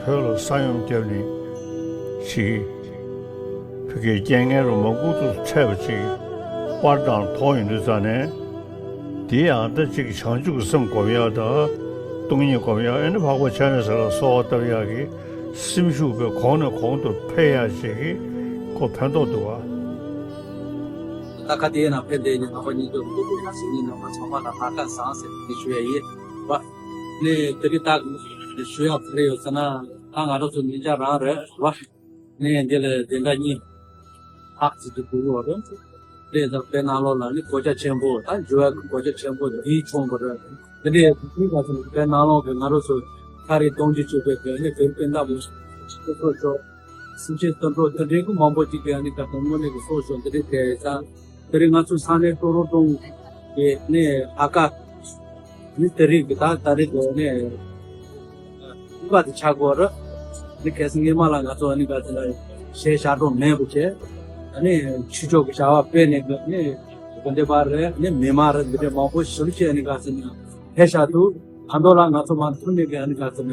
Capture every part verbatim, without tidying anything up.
བོད་ལ་ས་ཡོམ་བརྒྱབ་ནས་ཅིག་བོད་སྐད་རྐྱེན་ངན་རུ་མ་འགུལ་དུ་འཕྲད་པ་ཅིག་པར་དང་ཐོག་ཡིན་དུས་ཙང་ནས། དེ་ཡང་ད་ཅིག་བྱང་ཆུབ་ཀྱི་སེམས་སྒོམ་ཡག་དང་སྟོང་ཉིད་སྒོམ་ཡག་ཨ་ནི་འཕགས་པ་སྤྱན་རས་གཟིགས་ལ་གསོལ་བ་བཏབ་ཡག་གི་སེམས་ཤུགས་དཔེ་གོང་ནས་གོང་དུ་འཕེལ་ཡག་ཅིག་གི་ཁོ་ཕན་ཐོགས་འདུག་བ། ད་ཁ་དེའི་ནང་ཕན་བདེ་ནས་ནང་པ་ཉིད་དུ་འདུག་དགོས་ཡག་ཟེར་ནས་ནང་པ་ཚང་མ་ལ་ལྷག་དཀར་བཟང་ཟེར་ནས་ཞུ་ཡ་ཡིན་བ། ནས་དེ་རིང་ད་ཞུ་ཡག་ག་རེ་ཡོད་ཟེར་ན། ད་ང་རང་ཚོ་ཉིན་ཆ་རང་རེད་བ། ནས་འདི་ལ་དེ་འདྲ་གཉིས་ལྷག་ཙམ་དུ་དགོས་ཡོད་རེད། དེ་ད་དཔེ་ནང་ལོགས་ལ་ནི་གོ་ཆ་ཆེན་པོ་ད་འཇུ་བ་གི་གོ་ཆ་ཆེན་པོ་འདིའི་ཆུང་བ་རེད། དེ་འདྲའི་དེ་ག་ཚོད་དཔེ་ནང་ལོགས་ཀྱི་ང་རང་ཚོ་ཁ་རི་སྟོང་འཇུ་བྱེད་པའི་དེ་ནི་བོད་པའི་མདའ་མོ་ཞིག་ཏུ་ཚོ་ཆོག་སེམས་ཅན་དོན་གྲུབ་དེ་འདྲའི་གི་མང་པོ་ཅིག་གི་ཨ་ནི་ཀ་དང་དངོས་གནས་ཀྱི་སོ་སོ་འདི་འདྲའི་དེ་ད་དེ་རིང་ང་ཚོ་ས་གནས་ཀྲོ་རོ་ཀྲོང་གི་ནི་ཨ་ཀ་ནི་དེ་རིང་གི་ད་ད་རེས་གོ་ནི་ཨ་ཀ་དེ་ཆག་གོ་ར་ནི་གལ་སྲིད་སྔས་མ་ལ་ང་ཚོ་ཨ་ནི་ཀ་དེ་ལ་གཞས་ཤར་གྲོང་མེད་པ་བྱས་ཨ་ནི་ཆོས་ཕྱོགས་ཀྱི་བྱ་བ་སྤེལ་ནས་གི་ནི་དགོན་སྡེ་པ་རེད་ནི་མི་མང་རེད་འདི་འདྲའི་མང་པོ་ཞིག་བྱས་ཨ་ནི་ཀ་དེ་ནི་ཕེབས་ཤག་འདུག་ད་མདོ་ལ་ང་ཚོ་མ་ཐུག་ནས་གི་ཨ་ནི་ག་ཚོད་ན་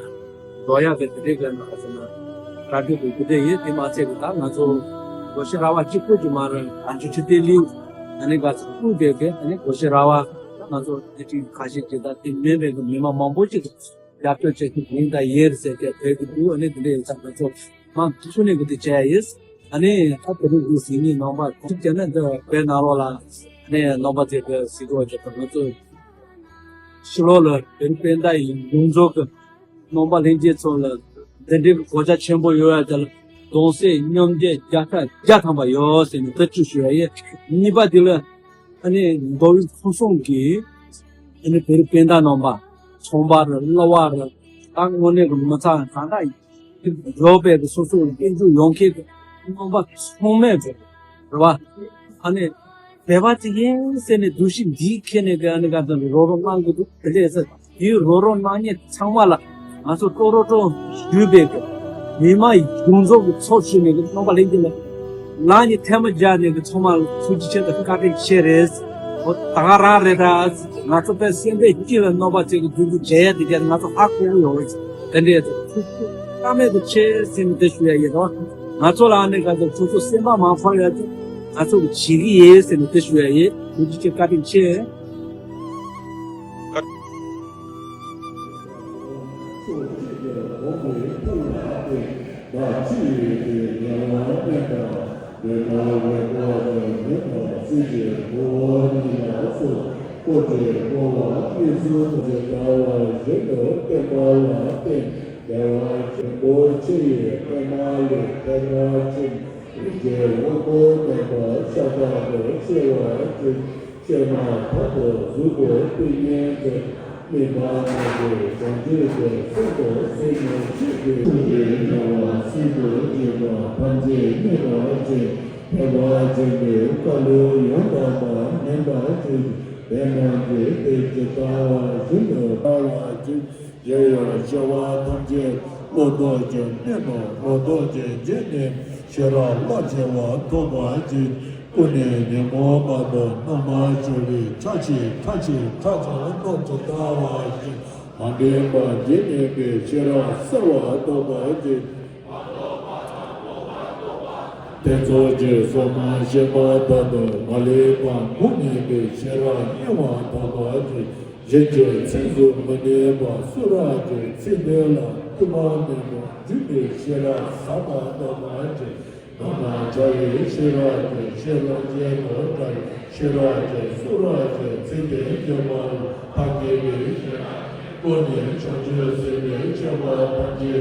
རྡོ་ཡག་གི་དེ་འདྲའི་གི་ཨ་ནི་ག་ཚོད་ན་གྲ་སྒྲིག་གི་དེ་འདྲའི་ཡིན། དེ་མ་ཚད་གི་ད་ང་ཚོ་སྒོ་ཤེས་ར་བ་གཅིག་པུ་གི་མ་རེད། ཨ་ཅུ་ཆུ་ཏི་ལི་ཨ་ནི་ག་ཚོད་སྤུ་བས་གི་ཨ་ནི་སྒོ་ཤེས་ར་བ་ང་ཚོ་དེ་ཅིག་ཁ་ཤས་ཀྱི་ད་དེ་མིན་པའི་གི་མི་མང་མང་པོ་ཅིག་རྒྱབ་སྐྱོར་བྱེད་ཀྱི་ཡིན་ད་ཡིན་ཟེར་གི་བོད་གི་འདུག་ཨ་ནི་དེ་འདྲའི་ཡིན་ཙང་ང་ཚོ་མང་ཐུག་ནས་གི་དེ་བྱས་ཡིན། ཨ་ནི་ད་དེ་རིང་གི་ཟིན་ནི་ནང་པ་ཁུག་ཀྱང་ན་འདི་བའི་ནང་ལོགས་ལ་ཨ་ནི་ནང་པ་དེ་གི་ཟིན་གོ་ཅིག་ང་ཚོ། ཕྱི་ལོགས་ལ་བོད་པའི་མདའ་ཡི་ཡོངས་རྫོགས་ཀྱི་ནང་པ་ལྷན་རྒྱས་ཚོ་ལ་འདི་འདྲའི་གི་གོ་ཆ་ཆེན་པོ་ཡོད་ཡ་དེ་ལ་གདུང་སེམས་མཉམ་སྐྱེད་བརྒྱ་ཆ་བརྒྱ་ཐམ་པ་ཡོད་ཟེར་ནས་ཐག་གཅོད་ཞུ་ཡ་ཡིན། གཉིས་པ་དེ་ལ་ཨ་ནི་མདོ་དབུས་ཁམས་གསུམ་གྱི་ཨ་ནི་བོད་པའི་མདའ་ནང་པ་ཚོང་པ་རེད། གླ་བ་རེད། ད་དངོས་གནས་ཀྱི་མི་ཚང་གང་དག་ཡོད་པའི་གི་སོ་སོ་སྐྱོན་བརྗོད་ཡོང་མཁན་གྱི་རྣམ་པ་ཚང་མས་རེད་བ། ཨ་ནི་བོད་པ་ཅིག་ཡིན་ཟེར་ནས་འདུ་ཤེས་འདི་ཁྱེར་ནས་གི་ཨ་ནི་ག་ཚོད་རོགས་རོགས་གནང་གི་འདུག་དེ་འདྲས་ཟེར་དེའི་རོགས་རོགས་གནང་མཁན་ཚང་མ་ལ་ང་ཚོ་ཀྲོ་རོ་ཀྲོ་ཞུས་པའི་གི་མི་མང་ཡོངས་རྫོགས་ཀྱི་ཚོགས་ཞུས་ནས་གི་རྣམ་པ་ལྷན་རྒྱས་ལ་ལག་གཉིས་ཐལ་མོ་སྦྱར་ནས་གི་ཚང་མ་ལ་ཐུགས་རྗེ་ཆེ་དང་བཀའ་དྲིན་ཆེ་རེད། འོ་ད་ག་རང་རེད་ད། ང་ཚོ་དཔེ་སེམས་པའི་དཀྱིལ་ལ་རྣམ་པ་ཚོས་ཀྱི་མདུན་དུ་མཇལ་ཡ་དེ་ག་ང་ཚོ་ཧ་གོ་གི་ཡོད་རེད། དེ་འདྲའི་ཐུགས་རྗེ་བླ་མེད་དུ་ཆེ་ཟེར་ནས་དེ་ཞུ་ཡ་ཡིན་རོ། ང་ཚོ་ལ་ཨ་ནི་ག་ཚོད་ཚོགས་གཙོ་སེམས་པ་མ་འཕར་ཡ་དེ་ང་ཚོ་གི་བྱེད་ཀྱི་ཡིན་ཟེར་ནས་དེ་ཞུ་ཡ་ཡིན། ཐུགས་རྗེ་ཆེ་བཀའ་དྲིན་ཆེ། ཆེས་མ་ཐག་ཏུ་གཟུགས་པོ་ཏིང་ངེ་འཛིན། སྨིན་པ་མེད་པའི་བྱང་ཆུབ་ཀྱི་སེམས་དང་སེམས་ཉིད་ཆོས་ཀྱི་སྐུ་ཡི་སྣང་བ་སྲིད་དུ་འཇུག་པ་ཐམས་ཅད་སྨིན་པ་ཅན་ཕལ་པ་ཅན་གྱི་བཀའ་ལུང་ཡང་དག་པར་ཉན་པ་ཅན་དེ་རྣམས་ཀྱིས་དེ་ཇི་ལྟ་བ་བཞིན་དུ་བལྟ་བ་ཅན། གཞན་ཡང་སྐྱེ་བ་ཐམས་ཅད་བློ་ལྡོག་ཅིང་གནས་པ་བློ་ལྡོག་ཅིང་བརྗེད་ནས་ཤེས་རབ་རླབས་ཆེ་བ་ཐོབ་པ་ཅན། ཀུན་ནས་ཉོན་མོངས་པ་དང་རྣམ་པར་གྲོལ་བའི་ཕྲ་ཕྱིན་ཕྲ་ཕྱིན་ཕྲ་ཕྱིན་རྣམས་སུ་བལྟ་བ་ཞིག་མ་འདྲེས་པ་འཇིག་ཉེན་པའི་ཤེས་རབ་གསལ་བ་ཐོབ་པ་ཅན། ཐེ་ཚོམ་གྱི་སོ་མ་ཞེན་པ་དག་ཏུ་མ་ལུས་པ་འགུགས་ཉེན་པའི་ཤེས་རབ་རྙིང་བ་ཐོབ་པ་ཅན། གཞན་གྱི་ཚིགས་སུ་མི་གནས་པ་སུ་ར་གི་ཚིག་དོན་ལ་ཐུགས་མ་མཉམ་པར་འཇུག་པའི་ཤེས་རབ་ཟབ་པ་ཐོབ་པ་ཅན། ནམ་མཁའ་བྱ་བའི་ཤེས་རབ་ཀྱི་ཤེས་རབ་ཅན་དུ་བལྟ་བའི་ཤེས་རབ་ཀྱི་སུ་ར་ཀྱི་ཚིག་དོན་བརྗོད་པ་ལ་ཐབས་མཁས་པའི་ཤེས་རབ་ཀུན་ནས་བྱང་ཆུབ་སེམས་དཔའི་སྤྱོད་པ་ཐམས་ཅད་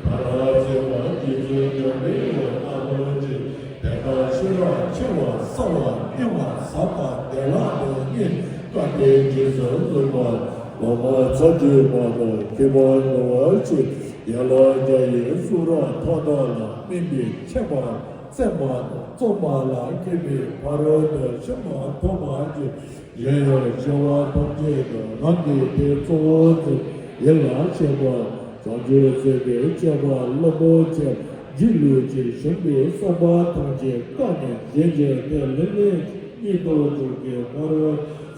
ཕ་རོལ་ཕྱིན་པ་རྗེ་བཙུན་འཇམ་དཔལ་དབྱངས་ལྟ་བུ་ཅན། དེ་ལྟར་ཤེས་རབ་ཆེ་བ་གསལ་བ་རྙིང་བ་ཟབ་པ་བདེ་བླག་ཏུ་བརྙེས་བཀའ་དྲིན་རྗེས་སུ་བཟུང་བ་ལོ་མ་ཚ་རྒྱུད་མ་དང་ཁྱད་པར་འགྲོ་བ་ཆེ། ཡན་ལག་བརྒྱ་ཡི་གཙུག་རབ་ཐོག་ཐོག་ལ་སྨིན་པའི་ཁྱད་པར་བརྩེགས་མ་དང་བརྩེགས་མ་ལ་མཁས་པའི་ཕ་རོལ་ཏུ་ཕྱིན་པ་ཐོབ་པ་ཅན། གཞན་ཡང་སྐྱེ་བ་ཐམས་ཅད་དུ་རང་གི་དེ་གཙོ་བོ་འཛིན་ཡིད་ལ་བྱེད་པ་བྱང་ཆུབ་སེམས་དཔའི་སྤྱོད་པ་རླུང་པོ་ཆེ་སྒྱིད་ལུག་ཅིང་ཞུམ་པའི་བསམ་པ་ཐམས་ཅད་བཀག་ནས་གཞན་གྱི་དེ་ལྷུར་ལེན་ སྙིང་སྟོབས་འཇུག་པའི་དཀར་པོ་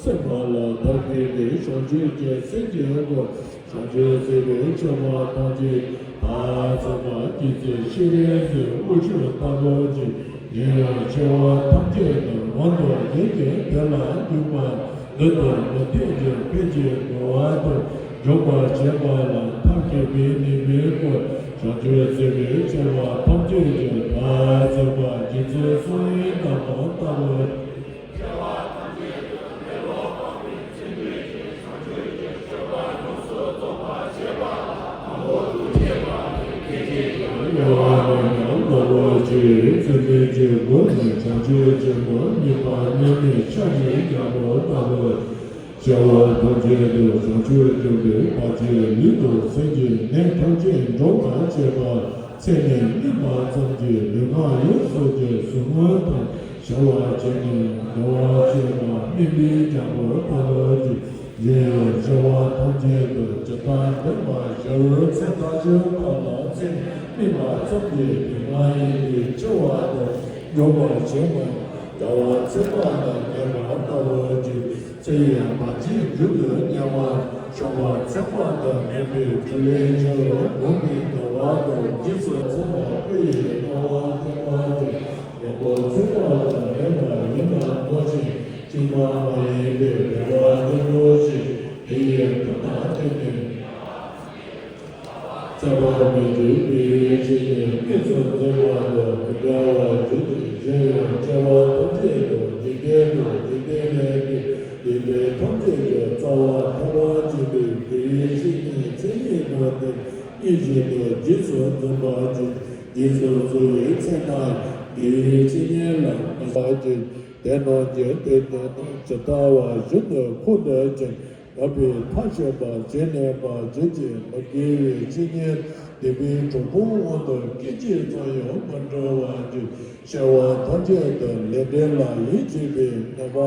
ཚེ་འཕགས་ལ་བདག་བསྟེན་ཏེ། བྱང་ཆུབ་ཀྱི་སེམས་ཀྱི་སྒོ། བྱང་ཆུབ་སེམས་དཔའི་སྤྱོད་པ་ཐམས་ཅད་ད་ཚེ་མ་སྐྱེས་ཚེ་ཤི་རན་ཚེ་དབུལ་ཕྱུག་ལྟ་བུ་ཅིག་ཡིན་ཡང་ཆེ་བ་ཐམས་ཅད་དུ་མང་དུ་ཡིན་ཏེ། དེ་ལ་འཇུག་པ་འདི་ལྟར་མུ་སྟེགས་ཀྱི་ཕས་ཀྱི་འགྲོ་བ་དུ་འཇུག་པར་བྱེད་པ་ལ་ཐབས་མཁས་པས་ནུས་པའི་སྒོ། བྱང་ཆུབ་སེམས་དཔའི་སྤྱོད་པ་ཐམས་ཅད་ཀྱི་ད་ཚེ་མ་སྐྱེས་ཚེ་སོང་ཡིན་ལྟ་བུ་ལྟ་བུ། ལྟ་བུ་ཅིག་ཚེ་འདིའི་སྒོ་ནས་བྱང་ཆུབ་ཀྱི་སྒོ་ཉིད་པ་མཉམ་མེད་ཕྱག་གཉིས་རྒྱལ་པོ་ལྟ་བུ། སྐྱེ་བ་ཐམས་ཅད་དུ་བྱང་ཆུབ་སྤྱོད་པའི་བར་ཆད་ལུས་དང་སེམས་ཀྱི་ནད་ཐམས་ཅད་འཇོམས་པར་བྱེད་པ། ཚེ་ནས་སྨིན་པ་ཙམ་གྱིས་ལུས་ངག་ཡིད་གསུམ་གྱི་ཟུག་རྔུ་དང་བྲལ་བར་བྱས་ནས་བདེ་བར་གཤེགས་པ་སྨིན་པའི་རྒྱལ་པོ་ལྟ་བུ་ཅིག་གཞན་ཡང་སྐྱེ་བ་ཐམས་ཅད་དུ་ཇི་ལྟར་འདོད་པར་བཞག་ཚེ་མཐའ་དོན་དག་ལ་ཚེ་སྨིན་པ་ཙམ་གྱིས་དེ་སྔ་ཡིན་པའི་འཆི་བ་དང་འཇོམས་པར་བྱེད་པ། རྒྱལ་བ་ཚེ་དཔག་ཏུ་མེད་པ་ལྟ་བུ་ཅིག་ཚེ་ཡི་བར་ཆད་མཇུག་ཏུ་དམྱལ་བར་ཤོང་བ་ཚེ་དཔག་ཏུ་མེད་པའི་ཕྲིན་ལས་ཆེན་པོ་འོད་ཀྱི་ཟླ་བ་དང་རྗེས་སུ་འཚོ་བ་སྐུ་ཡི་སྣང་བ་སྟོང་པ་དང་ངེས་པར་ཚེ་དཔག་ཏུ་མེད་པ་ཡིན་པར་སྣང་ཞིང་གཅིག་པ་མ་ཡིན་པའི་བདེ་བ་རྣོན་པོ་ཞིག་དེ་ཡི་མཐུ་དང་བརྟེན་ནས། ཚེ་དཔག་མེད་ཀྱི་དེ་ཡི་ཕྱི་ནས་དངོས་སུ་འཛིན་པ་དང་མི་འབྲལ་བར་གྱུར་ཅིང་གཞན་ཡང་སྐྱེ་བ་ཐམས་ཅད་དུ་འཇིག་རྟེན་དང་འཇིག་རྟེན་མིན་པའི་སྡིག་པ་ཐམས་ཅད་ཀྱི་རྩ་བ་ཐར་བར་བྱེད་པའི་དེ་ཡི་ཕྱི་ནས་མཚན་ཉིད་དང་ལྡན་སྙིང་རྗེ་དང་རྗེས་སུ་འཛིན་པ་ཅིག་རྗེས་སུ་འཛིན་པའི་ཚེ་ན་དེ་ཡི་ཕྱི་ཉིད་ལ་སྨིན་པ་ཅིག་དེ་རྣམས་ཀྱི་དེ་ཉིད་ནི་ཇི་ལྟ་བ་བཞིན་དུ་ཁོ་ནར་བྱིན། རབ་པའི་མཐའ་ཤེས་པ་བྱས་ནས་པ་བརྗོད་ཅིང་མི་དགེ་བའི་བཤེས་གཉེན་སྡིག་པའི་གྲོགས་པོ་དབང་དུ་སྐད་ཅིག་ཙམ་ཡང་མི་འགྲོ་བར་གྱུར། སྐྱེ་བ་ཐམས་ཅད་དུ་ལས་འབྲས་ལ་ཡིད་ཆེས་པའི་ངེས་པ་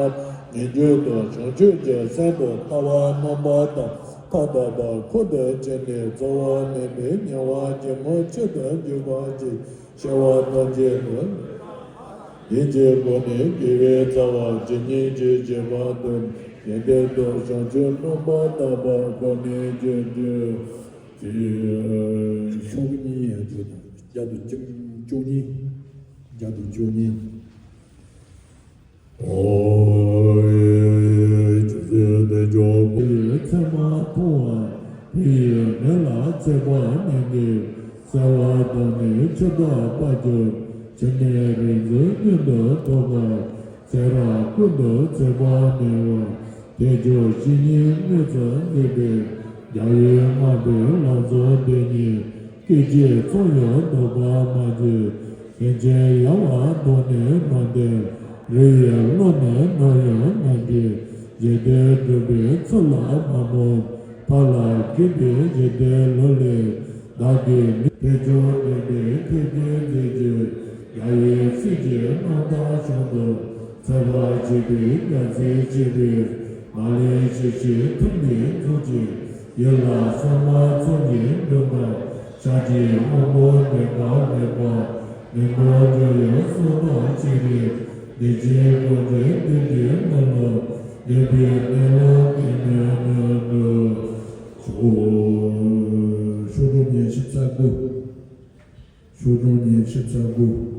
ངེས་འབྱུང་དང་བྱང་ཆུབ་ཀྱི་སེམས་དང་ལྟ་བ་རྣམ་པར་དག་ཐག་དག་པ་ཁོ་ནར་བྱིན་ནས་རྩ་བ་མེད་པའི་དམྱལ་བ་ཇེ་མང་ཇེ་མཐོར་འཇུག་པར་བྱེད། སྐྱེ་བ་ཐམས་ཅད་དུ་ཡིད་ཀྱི་སྒོ་ནས་དགེ་བའི་རྩ་བ་ཇི་སྙེད་ཅིག་བྱེད་པ་དང་། དེ་དེ་དག་བྱང་ཆུབ་རྣམ་པར་དག་པ་ཁོ་ནའི་རྒྱུར་གྱུར་ཅིག་ཤོག་གཉིས་ཡན་ཆོད་དང་བརྒྱ་དང་བཅུ་གཉིས། བརྒྱ་དང་བཅུ་གཉིས། ཨོ། ཡེ་ཆུ་ཚོད་དེ་འཇོག་པའི་ཚད་མ་མཐོང་བ། དེ་ཡི་མིག་ལ་ཚད་པ་མེད་པའི་གསལ་བ་དང་ནི་ཆུ་ཟླ་དཔག་གྱུར། ཕྱི་ནས་རིག་འཛིན་མངོན་དུ་ཐོབ་པ། ཚེ་རབས་ཀུན་ཏུ་ཚད་པ་མེད་པ། དལ་འབྱོར་བཤེས་གཉེན་དངོས་སུ་འདུས་པའི། རྒྱལ་བའི་བསྔགས་པའི་ལམ་བཟང་དེ་ཉིད། སྐད་ཅིག་ཙམ་ཡང་ལྡོག་པར་མ་མཛད། སེམས་ཅན་ཡལ་བ་དང་ནི་མ་འདྲེས། རི་ཡི་ཀླུང་ནི་ནམ་ཡང་མ་འདྲེས། ཞི་བདེ་སྒྲུབ་པའི་ཚུལ་ལ་མ་རྨོངས། ཕར་ལ་གུས་པས་ཞི་བདེ་ལུ་ལས། བདག་གིས་མི་ཕན་ཕྱོགས་མེད་པའི་ཐེག་ཆེན་མཛད་ཅིང་། རྒྱལ་བའི་སྲས་ཀྱི་རྣམ་ཐར་བྱང་དུ། ཚེ་དཔག་བྱེད་པའི་རྒྱལ་སྲས་སྤྱན་རས། མ་ལུས་ཞི་བྱེད་ཐུགས་ནི་འཛིན་ཅིང་། ཡིད་ལ་གསང་བ་ཚོགས་ཀྱི་མགྲིན་པ། ཕྱག་རྒྱའི་དབང་པོ་འདྲེན་པ་མེད་པ། མི་མོ་འཇོ་ཡི་གསུང་དང་སྤྱན་རས། བདེ་ཆེན་ཀུན་གྱི་དོན་གྱི་ནོར་ལ། བདེན་པའི་གནས་ལུགས་བསྟན་ནས་ནོར་འགྲོ། ཤོག་གྲངས་ཉི་ཤུ་རྩ་དགུ། ཤོག་གྲངས་ཉི་ཤུ་རྩ་དགུ།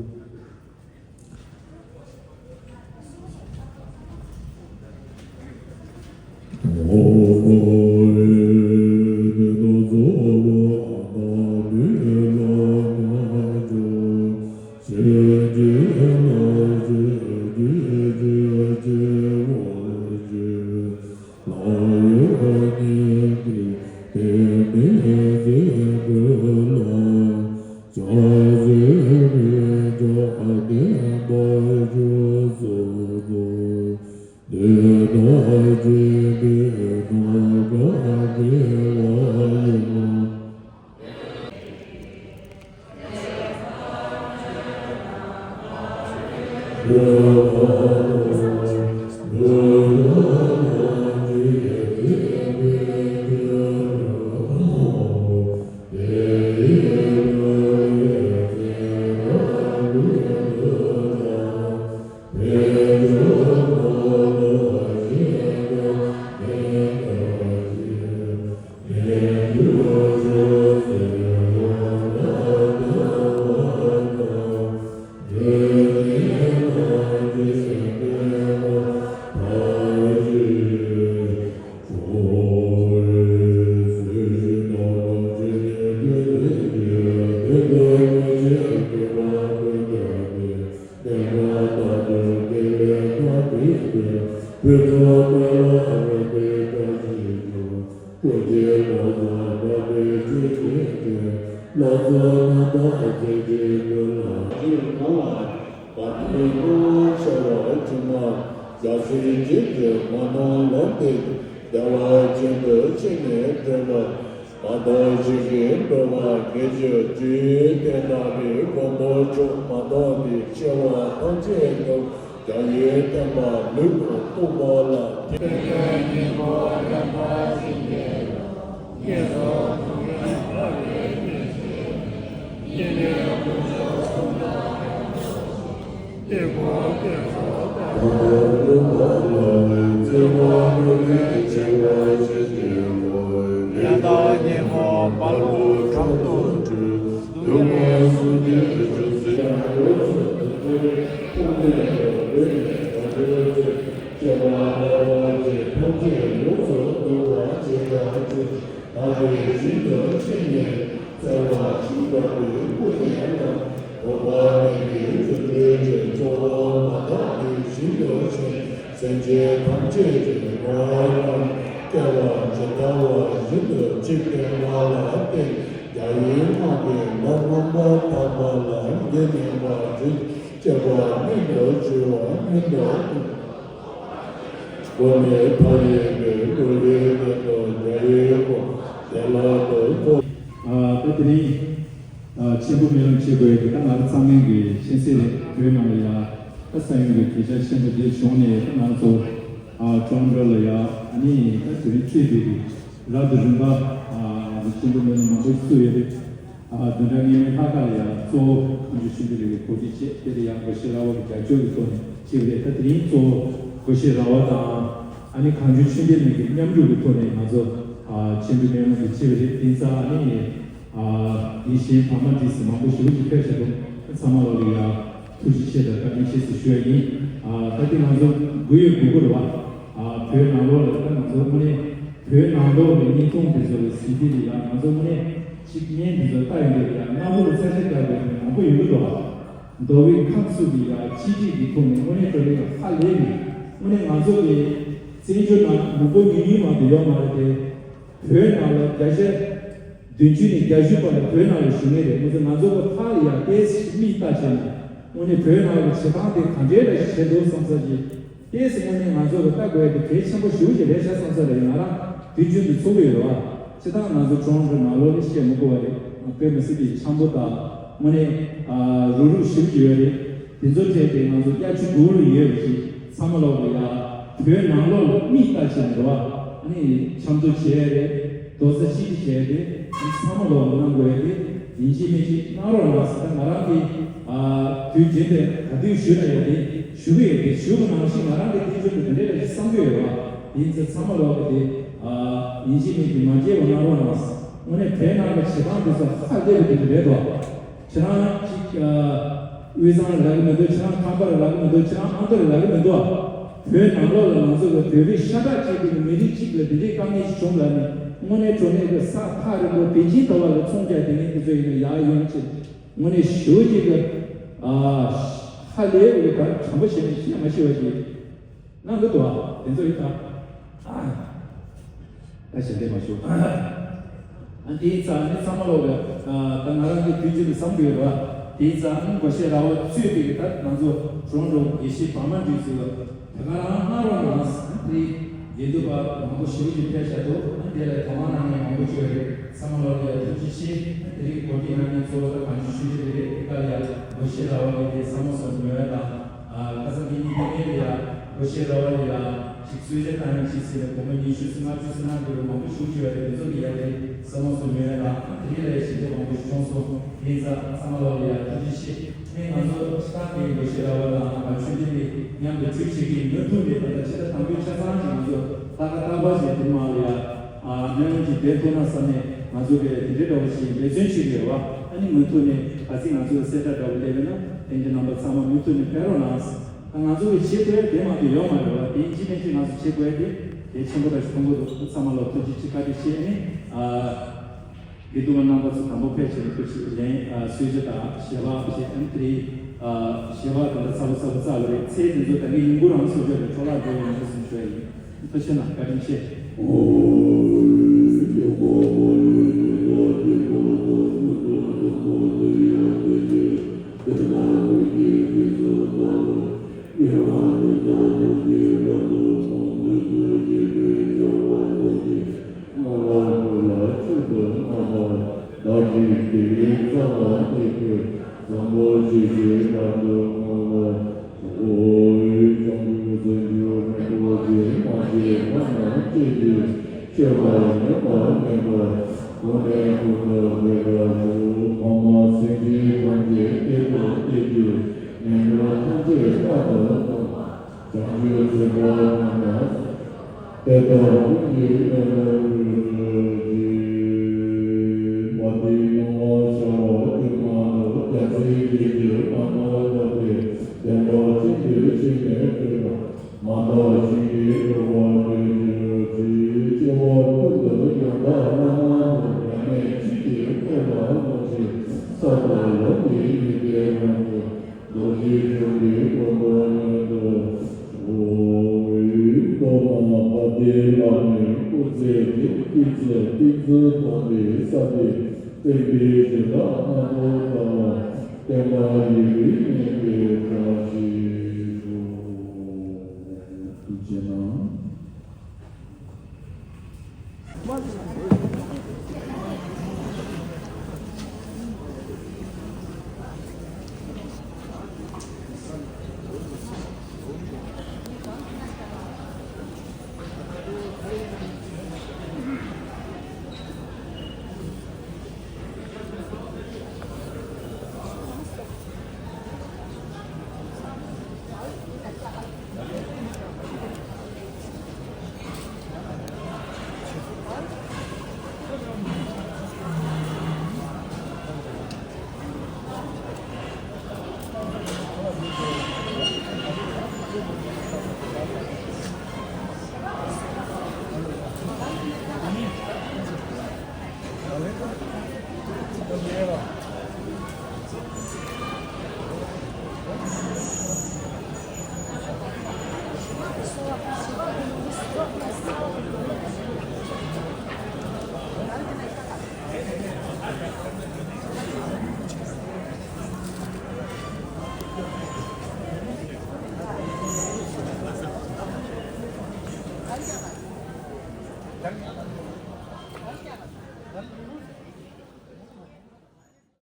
བ་ནི་ལོ་ཆེ་བ་དྲི་མ་རྒྱ་མཚོའི་རྗེས་སུ་མ་ནོར་ལམ་དེ་བདེ་བ་ཅན་དུ་ཕྱིན་ནས་འགྲོ་བ། མ་དག་བཞིན་གྱིས་འགྲོ་བ་དགེ་སྦྱོར་དུས་གཏན་དག་གི་གོ་འཕང་མཆོག་མ་དག་པའི་ཆེ་བ་ཐམས་ཅད་དུ་རྒྱ་ཡི་བསྟན་པ་ལུས་པོ་རྟོགས་པ་ལ་དེ། བདག་གིས་ཤིན་ཏུ་ཕྱི་ནས་བཙལ་བ་ཞིག་འགྲོ་བའི་སྐུ་ཡིན་ལ། འོག་པ་མེད་པའི་རྫུ་འཕྲུལ་གྱི་གཙོ་བོ་མ་དག་པའི་ཞིང་དུ་ཕྱིན། སེམས་ཅན་ཐམས་ཅད་ཀྱི་ངོ་བོ་རྣམས་སྐྱེ་བ་ཇི་ལྟ་བ་བཞིན་དུ་འཇིག་རྟེན་པ་ལ་བརྟེན། རྒྱ་ཡི་སྔགས་ཀྱི་ལམ་རྣམ་པར་དག་པ་ལ་ཡེ་ནས་མ་བྱུང་སྐྱེ་བ་སྨིན་དུ་བྱུང་བ་སྨིན་དུ་སྒོ་ནས་ཕ་ཡི་གི་ལུས་ལས་བརྟེན་དུ་རྒྱ་ཡི་སྒོ་དེ་ལ་དུ་ཐོབ། ཨ་ད་དེ་རིང་ཨ་ཆེན་པོ་སྨོན་ལམ་བྱེད་དགོས་ཡ་གི་ད་ང་རང་ཚང་མའི་གི་ཤེས་གསལ་རེད། བོད་ནང་ལ་ཡ་ད་ས་ཡོམ་གི་གལ་ཆེ་ཆེན་པོ་དེ་བྱུང་ནས་ད་ང་ཚོ་ཨ་ཀྲོང་ཀྲོ་ལ་ཡ་ཨ་ནི་ད་དེ་རིང་ཆོས་འབྲེལ་གི་རབ་ཏུ་རིམ་པ་ཨ་ཆེན་པོ་སྨོན་ལམ་མང་པོ་ཞིག་བཙུགས་ཡོད་རེད། ཨ་བདུན་ཕྲག་སྔོན་མའི་ལྷག་དཀར་ལ་ཡང་གཙོ་བོ་གངས་ལྗོངས་ཆོས་འཕེལ་གླིང་གི་གོ་སྒྲིག་བྱས། དེ་ལ་ཡང་སྒོ་ཤེས་ར་བ་གི་རྒྱབ་སྐྱོར་གྱི་ཐོག་ནས་བྱས་པ་རེད། ད་དེ་རིང་གཙོ་བོ་སྒོ་ཤེས་ར་བ་དང་ཨ་ནི་གངས་ལྗོངས་ཆོས་འཕེལ་གླིང་གི་མཉམ་རུབ་ཀྱི་ཐོག་ནས་ང་ཚོ་ཨ་ཆེན་པོ་སྨོན་ལམ་གྱི་བྱས་པ་རེད། དེང་སང་ཨ་ནི་ཨ་དགེ་བཤེས་བར་མ་བསྒྲིགས་ཟིན་མང་པོ་ཞེ་པོ་ཅིག་ཕེབས་བཞག་འདུག་ཚང་མ་ལོག་ལ་ཡང་ཐུགས་རྗེ་ཆེ་དང་བཀའ་དྲིན་ཆེ་ཟེར་ཞུ་ཡ་ཡིན། ཨ་ད་དེ་ང་ཚོ་དགོས་ཡོད་དགོས་མཁོ་རེད་བ། ཨ་བོད་ནང་ལོགས་ལ་ད་ང་ཚོ་དངོས་གནས་བོད་ནང་ལོགས་ལ་བརྙན་ཐུང་དེ་ཚོ་ལ་གཟིགས་དུས་ལ་ཡང་ང་ཚོ་དངོས་གནས་ཅིག་བརྙན་དེ་ཚོ་ལྟ་ཡོང་དུས་ལ་ཡང་སྣ་བུག་ལ་ཚ་གྱང་རྒྱག་དགོས་མཁན་མང་པོ་ཡོང་གི་འདུག་མདོ་དབུས་ཁམས་གསུམ་གྱི་ཡང་སྤྱི་སྒྲིག་གི་ཐོག་ནས་དངོས་གནས་དྲང་གནས་ཀྱི་ཧ་ལས་ནས་དངོས་གནས་ང་ཚོ་གི་བཙན་བྱོལ་ནང་མི་འབོར་ཉུང་ཉུང་མང་དུ་ཡོད་མ་རེད་དེ། བོད་ནང་ལ་བརྒྱ་ཆ་བདུན་ཅུ་ནས་བརྒྱད་ཅུ་བར་ལ་བོད་ནང་ལ་བཞུགས་མཁན་རེད། ང་ཚོ་ང་ཚོ་གི་ཕར་ལ་ཡང་ཏོག་ཙམ་མིག་ལྟ་བྱས་ན་དངོས་གནས་བོད་ནང་གི་བྱེད་སྟངས་དེ་ག་འདྲའི་འདྲ་ཞིག་བྱས་འདུག་བསམ་ས་ཅིག་ཏོག་ཙམ་དངོས་གནས་ང་ཚོ་གི་ལྟ་དགོས་ཡ་དེ་གལ་ཆེན་པོ་ཞེ་པོ་ཅིག་རེད་ཤག་བསམ་ས་ལ་ཡང་ང་རང་དུས་རྒྱུན་དུ་ཚོར་གི་ཡོད་རེད་བ། སྤྱིར་བཏང་ང་ཚོ་ཀྲོང་གི་ནང་ལོགས་ལ་བཤད་མི་དགོས་པ་རེད། དཔེ་མི་སྲིད་པའི་འཆམ་པོ་དང་དངོས་གནས་ཨ་རུག་རུག་ཞེ་པོ་ཅིག་ཡོད་རེད། དེ་ཚོ་ཐད་དེ་ང་ཚོ་གཡག་ཆུ་སྦུག་ལ་ཡོད་པ་ཞིག་ཚང་མ་ལོག་གི་ཡ་བོད་ནང་ལོགས་ལ་མིག་ལྟ་བྱས་ནས་རེད་བ། ཨ་ནི་འཆམ་མཐུན་བྱས་རེད། རྡོག་རྩ་གཅིག་སྒྲིལ་བྱས་ཏེ་ཨ་ནི་ཚང་མ་ལོག་གི་གནང་དགོས་ཡ་དེ་ཡིན་གཅིག་མིན་གཅིག་གནང་རོགས་གནང་ཟེར། ད་ང་རང་གི་ཨ་དུས་རྒྱུན་དེ་ག་དུས་ཞུས་ན་ཡ་དེ་ཞུ་གི་ཡོད་དེ། ཞུ་གི་ནང་བཞིན་ང་རང་གི་དུས་རྒྱུན་དུ་དེ་འདྲས་ལ་ཞིག་བསམ་གྱི་ཡོད་རེད་བ། དེ་ཡིན་ཚེ་ཚང་མ་ལོག་གི་དེ་ཨ་ཡིན་གཅིག་མིན་གཅིག་མ་བརྗེད་པ་གནང་རོགས་གནང་ཟེར། དངོས་གནས་བོད་ནང་གི་བྱེད་སྟངས་དེ་ཚོ་ཧ་ལས་པ་དེ་འདྲ་རེད་དོ། ཁྱེད་རང་གཅིག་ཨ་དབུས་གཙང་ལ་ལབ་ཀྱི་མི་འདུག་ཁྱེད་རང་ཁམས་པ་ལ་ལབ་ཀྱི་མི་འདུག་ཁྱེད་རང་ཨ་མདོ་ལ་ལབ་ཀྱི་མི་འདུག་ཨ། བོད་ནང་ལོགས་ལ་ང་ཚོ་གི་བོད་རིགས་ཤ་ཁྲག་གཅིག་པའི་མི་རིགས་གཅིག་ལ་འདི་འདྲའི་དཀའ་ངལ་ཞིག་བྱུང་ལབ་ནས་དངོས་གནས་དྲང་གནས་ཀྱི་ས་ཐག་རིང་པོ་བན་ཆེན་དོ་བ་ལ་ཚོང་རྒྱག་དེ་ངས་འདི་ཚོ་ཡིན་ན་ཡག་ཡོང་ཆེད་དངོས་གནས་ཞུ་གཅིག་གི་ཨ་ཧ་ལས་པའི་གི་ད་དྲང་པོ་བྱས་ནས་བཤད་མ་ཤེས་པ་ཞིག་གནང་གི་འདུག་ཨ། དེ་ཚོ་ཡིན་ད། ཨ། ད་ཞལ་འདེབས་མ་ཞུ། ཨ་དེའི་རྩ་ནི་ཚང་མ་ལོག་གི་ཨ་ད་ང་རང་གི་དུས་ཚོད་དུ་བསམ་དགོས་ར། དེའི་རྩ་ནི་སྒོ་ཤེས་ར་བ་ཚུད་པའི་ད་ང་ཚོ་གྲོང་རོགས་དགེ་བཤེས་བར་མ་འདུས་ཚུལ་ད་ག་རང་གནང་རོགས་གནང་། དེ་དགེ་འདུན་པ་མང་པོ་ཞེ་པོ་ཅིག་ཕེབས་བཞག་འདུག་ཨ་དེ་ལ་དོ་སྣང་གནང་མཁན་མང་པོ་ཅིག་ཡོད་རེད། ཚང་མ་ལོག་ལ་ཡ་ཐུགས་རྗེ་ཆེ། དེ་རིང་གོ་སྒྲིག་གནང་མཁན་གཙོ་བོ་ད་གངས་ལྗོངས་ཆོས་འཕེལ་གླིང་རེད། དེ་ག་ལ་ཡ་སྒོ་ཤེས་ར་བ་གི་དེ་ས་མོ་སོགས་ཉོ་ཡ་དང་། ཨ་ཁ་སང་གི་ཉིན་དེ་ནས་ལ་ཡ་སྒོ་ཤེས་ར་བ་ལ་ཡ་ཅིག་གསོལ་ཇ་བཏང་ཡིན་ཅིག་ཟེར་ནས་སྒོར་མོ་ཉི་ཤུ་ཙམ་ལྔ་བཅུ་ཙམ་གནང་དགོས་པའི་མང་པོ་ཞུ་བྱས་པ་རེད། དེ་ཚོ་གི་ཡ་དེ་ས་མོ་སོགས་ཉོ་ཡ་དང་དེ་ནས་ལ་ཡ་ཞིབ་ཕྲ་མང་པོ་ཞིག་བྱུང་སོང་། དེ་ཡིན་ཙང་ཚང་མ་ལོག་ལ་ཡ་ཐུགས་རྗེ་ཆེ། ཨ་ནི་ང་ཚོ་ཕྱི་ཐང་གི་སྒོ་ཤེས་ར་བ་དང་ང་ཆོས་ལྡན་གྱི་མཉམ་དུ་གྲོས་བྱེད་ཀྱི་མུ་མཐུད་ནས་ད་ལྟ་ཕྱི་ཟླ་དང་པོའི་ཆ་ཚང་གི་ང་ཚོ་ལྷ་ཁང་རྟག་པར་བྱས་དེ་མ་ལ་ཡ། ཨ་སྨན་ལམ་གྱི་དེབ་ཐོན་ན་བསམ་ནས་ང་ཚོ་གི་དེ་འདྲའི་འདྲ་བོ་ཞིག་འབད་བརྩོན་བྱེད་ཀྱི་ཡོད་པ། ཨ་ནི་མུ་མཐུད་ནས་ག་ཚིག་ང་ཚོ་གི་གསལ་བསྒྲགས་འདྲ་བོ་སླེབས་ཡོད་ན་ལྷན་རྒྱས་རྣམ་པ་ཚང་མ་མུ་མཐུད་ནས་ཕེབས་རོགས་གནང་། ད་ང་ཚོ་གི་བྱེད་དགོས་ཡ་དེ་མ་གཏོགས་ཡོད་མ་རེད་བ། དེ་ཡིན་གཅིག་མིན་གཅིག་ང་ཚོ་བྱེད་དགོས་ཡ་དེ་གལ་ཆེན་པོ་འདྲ་ཞིག་མཐོང་གི་འདུག་ཚང་མ་ལ་ཐུགས་རྗེ་ཆེ་བཀའ་དྲིན་ཆེ། ཨ་ནི་ཨ། དགེ་འདུན་པ་རྣམ་པ་ཚོ་དང་པོ་ཕལ་ཆེར་སྐུ་མཁྱེན་ལན་ཨ་གསོལ་ཇ་དང་ཞལ་པར་བཞེས། ཨ་ནི་དེ་རིང་ཨ་ཞལ་པར་དེ་འདྲ་ཚ་པོ་ཚ་པོ་བཙལ་བ་རེད། ཚེ་འདི་ཚོ་ད་གིན་ཡིན་གུ་རང་གསོལ་ཇ་རེད། འཕྲོ་བརླག་འགྲོ་ཡོང་ངེས་སུ་ཞུ་ཡ་ཡིན། ཐུགས་རྗེ་གནང་། བཀའ་དྲིན་ཆེ། སྔ་བ་ལ་ཆུ་དང་སྔ་བ་བདག་གི་དེ་ཡི་རྩ་ལ་གནས་པའི་བཟང་པོ་ཞིག་གི་བར་དུ་བསྔོ་བ། ཨོ་ཡི་ལྗང་གུ་ཟེར་རྒྱུ་མེ་ཏོག་ཅན་མ་ཞེས་ཁ་ནང་བཅད་ཀྱི་མཆོད་པ་ཉམས་པ་མེད་པར་དགུང་ནས་དགུང་དུ་འཕེལ་བར་ཤོག་ཕ་མ་སེམས་ཅན་ཐམས་ཅད་བདེ་དང་བདེ་གྱུར། ངན་འགྲོ་ཐམས་ཅད་རྟག་ཏུ་སྟོང་། བྱང་ཆུབ་སེམས་དཔའ་རྣམས་ལ་དེ་ལྟར་ཀུན་གྱིས་བརྩེ་བར་གྱུར་ཅིག་བ་དེ་སྣང་བ་ཤར་བ་དྲི་མ་དང་རྒྱལ་སྲས་ཀྱི་རྗེས་མ་ནོར་བ་སྟེ་བདེན་པ་ཅན་དུ་ཤེས་ནས་སྤྲོས་པ། མ་དག་ཞིང་གི་འགྲོ་བ་འདྲེན་གྱུར་ཅིག་སྐྱེ་བ་ཀུན་ཏུ་ཡང་དག་བླ་མ་དང་མཉམ་མེད་ཆོས་ཀྱི་འཁོར་ལ་བསྔོ་ཞིང་། ས་དང་ལམ་གྱི་ཡོན་ཏན་ཡོངས་སུ་རྫོགས་ཤིང་། མཆོག་གི་གོ་འཕང་མངོན་དུ་སོང་། ཐོག་མ་བ་དན་ལ་ནི་སྐུ་ཚེ་འདི་ཏིང་འཛིན་ཏིང་འཛིན་སྟོང་པའི་ས་སྟེ། བསྟན་པའི་བྱེ་བྲག་སྣ་ཚོགས་བལྟ་བ། བསྟན་པ་ཡུན་རིང་གནས་པའི་བཀྲ་ཤིས་ཤོག་ཐུགས་རྗེ་གནང་།